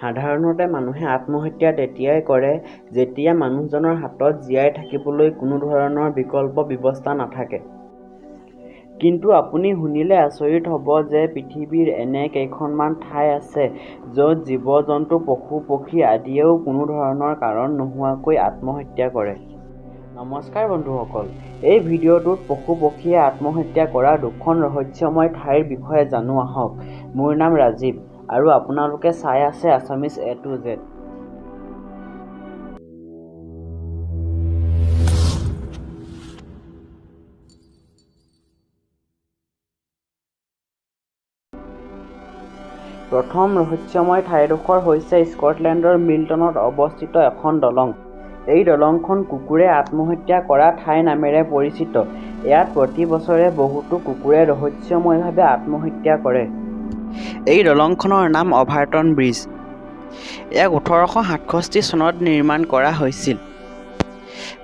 সাধাৰণতে মানুহে আত্মহত্যা তেতিয়াই কৰে যেতিয়া মানুহজনৰ হাতত জীয়াই থাকিবলৈ কোনো ধৰণৰ বিকল্প ব্যৱস্থা নাথাকে। কিন্তু আপুনি শুনিলে আচৰিত হ'ব যে পৃথিৱীৰ এনে কেইখনমান ঠাই আছে য'ত জীৱ-জন্তু, পশু-পক্ষী আদিয়েও কোনো ধৰণৰ কাৰণ নোহোৱাকৈ আত্মহত্যা কৰে। নমস্কাৰ বন্ধুসকল, এই ভিডিঅ'টোত পশু-পক্ষীয়ে আত্মহত্যা কৰা দুখন ৰহস্যময় ঠাইৰ বিষয়ে জানো আহক। মোৰ নাম ৰাজীৱ আৰু আপোনালোকে চাই আছে আছামিজ এ টু জেড। প্ৰথম ৰহস্যময় ঠাইডোখৰ হৈছে স্কটলেণ্ডৰ মিল্টনত অৱস্থিত এখন দলং। এই দলংখন কুকুৰে আত্মহত্যা কৰা ঠাই নামেৰে পৰিচিত। ইয়াত প্ৰতি বছৰে বহুতো কুকুৰে ৰহস্যময়ভাৱে আত্মহত্যা কৰে। এই দলংখনৰ নাম অভাৰটন ব্ৰীজ। ইয়াক 1867 চনত নিৰ্মাণ কৰা হৈছিল।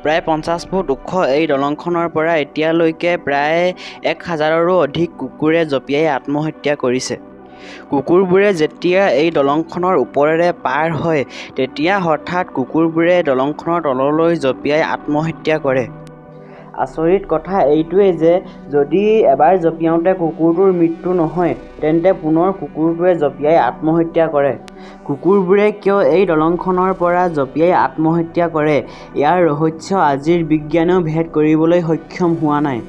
প্ৰায় 50 ফুট ওখ এই দলংখনৰ পৰা এতিয়ালৈকে প্ৰায় 1000ৰো অধিক কুকুৰে জঁপিয়াই আত্মহত্যা কৰিছে। কুকুৰবোৰে যেতিয়া এই দলংখনৰ ওপৰেৰে পাৰ হয় তেতিয়া হঠাৎ কুকুৰবোৰে দলংখনৰ তললৈ জঁপিয়াই আত্মহত্যা কৰে। আচৰিত কথা এইটোৱেই যে যদি এবাৰ জঁপিয়াওঁতে কুকুৰটোৰ মৃত্যু নহয় তেন্তে পুনৰ কুকুৰটোৱে জঁপিয়াই আত্মহত্যা কৰে। কুকুৰবোৰে কিয় এই দলংখনৰ পৰা জঁপিয়াই আত্মহত্যা কৰে ইয়াৰ ৰহস্য আজিৰ বিজ্ঞানেও ভেদ কৰিবলৈ সক্ষম হোৱা নাই।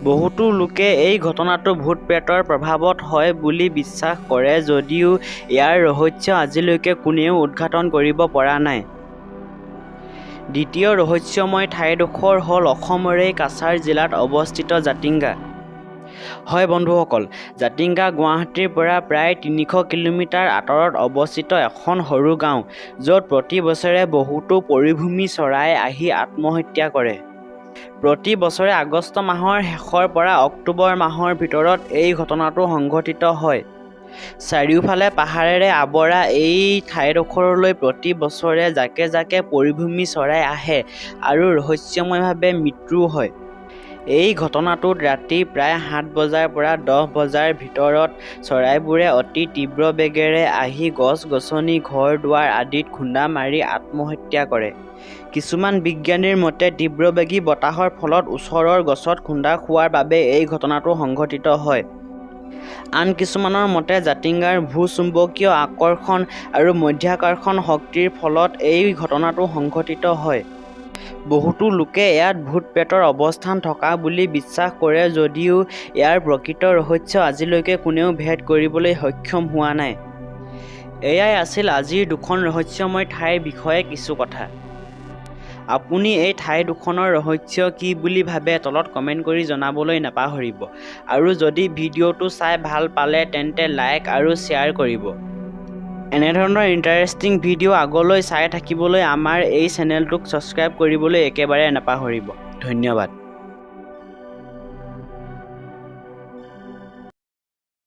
বহুতো লোকে এই ঘটনাটো ভূত-প্ৰেতৰ প্ৰভাৱত হয় বুলি বিশ্বাস কৰে যদিও ইয়াৰ ৰহস্য আজিলৈকে কোনেও উদ্ঘাটন কৰিব পৰা নাই। দ্বিতীয় ৰহস্যময় ঠাইডোখৰ হ'ল অসমৰেই কাছাৰ জিলাত অৱস্থিত জাতিংগা। হয় বন্ধুসকল, জাতিংগা গুৱাহাটীৰ পৰা প্ৰায় 300 কিলোমিটাৰ আঁতৰত অৱস্থিত এখন সৰু গাঁও, য'ত প্ৰতি বছৰে বহুতো পৰিভ্ৰমী চৰাই আহি আত্মহত্যা কৰে। প্ৰতি বছৰে আগষ্ট মাহৰ শেষৰ পৰা অক্টোবৰ মাহৰ ভিতৰত এই ঘটনাটো সংঘটিত হয়। চাৰিওফালে পাহাৰেৰে আৱৰা এই ঠাইডোখৰলৈ প্ৰতি বছৰে জাকে জাকে পৰিভ্ৰমী চৰাই আহে আৰু ৰহস্যময়ভাৱে মৃত্যুও হয়। এই ঘটনাটোত ৰাতি প্ৰায় 7 বজাৰ পৰা 10 বজাৰ ভিতৰত চৰাইবোৰে অতি তীব্ৰ বেগেৰে আহি গছ-গছনি, ঘৰ-দুৱাৰ আদিত খুন্দা মাৰি আত্মহত্যা কৰে। কিছুমান বিজ্ঞানীৰ মতে তীব্ৰবেগী বতাহৰ ফলত ওচৰৰ গছত খুন্দা খোৱাৰ বাবে এই ঘটনাটো সংঘটিত হয়। আন কিছুমানৰ মতে জাতিংগাৰ ভূ-চুম্বকীয় আকৰ্ষণ আৰু মাধ্যাকৰ্ষণ শক্তিৰ ফলত এই ঘটনাটো সংঘটিত হয়। বহুতো লোকে ইয়াত ভূত-প্ৰেতৰ অৱস্থান থকা বুলি বিশ্বাস কৰে যদিও ইয়াৰ প্ৰকৃত ৰহস্য আজিলৈকে কোনেও ভেদ কৰিবলৈ সক্ষম হোৱা নাই। এয়াই আছিল আজিৰ দুখন ৰহস্যময় ঠাইৰ বিষয়ে কিছু কথা। আপুনি এই ঠাই দুখনৰ ৰহস্য কি বুলি ভাবে তলত কমেন্ট কৰি জনাবলৈ নাপাহৰিব আৰু যদি ভিডিঅ'টো চাই ভাল পালে তেন্তে লাইক আৰু শ্বেয়াৰ কৰিব। এনেধৰণৰ ইণ্টাৰেষ্টিং ভিডিঅ' আগলৈ চাই থাকিবলৈ আমাৰ এই চেনেলটোক ছাবস্ক্ৰাইব কৰিবলৈ একেবাৰে নাপাহৰিব। ধন্যবাদ।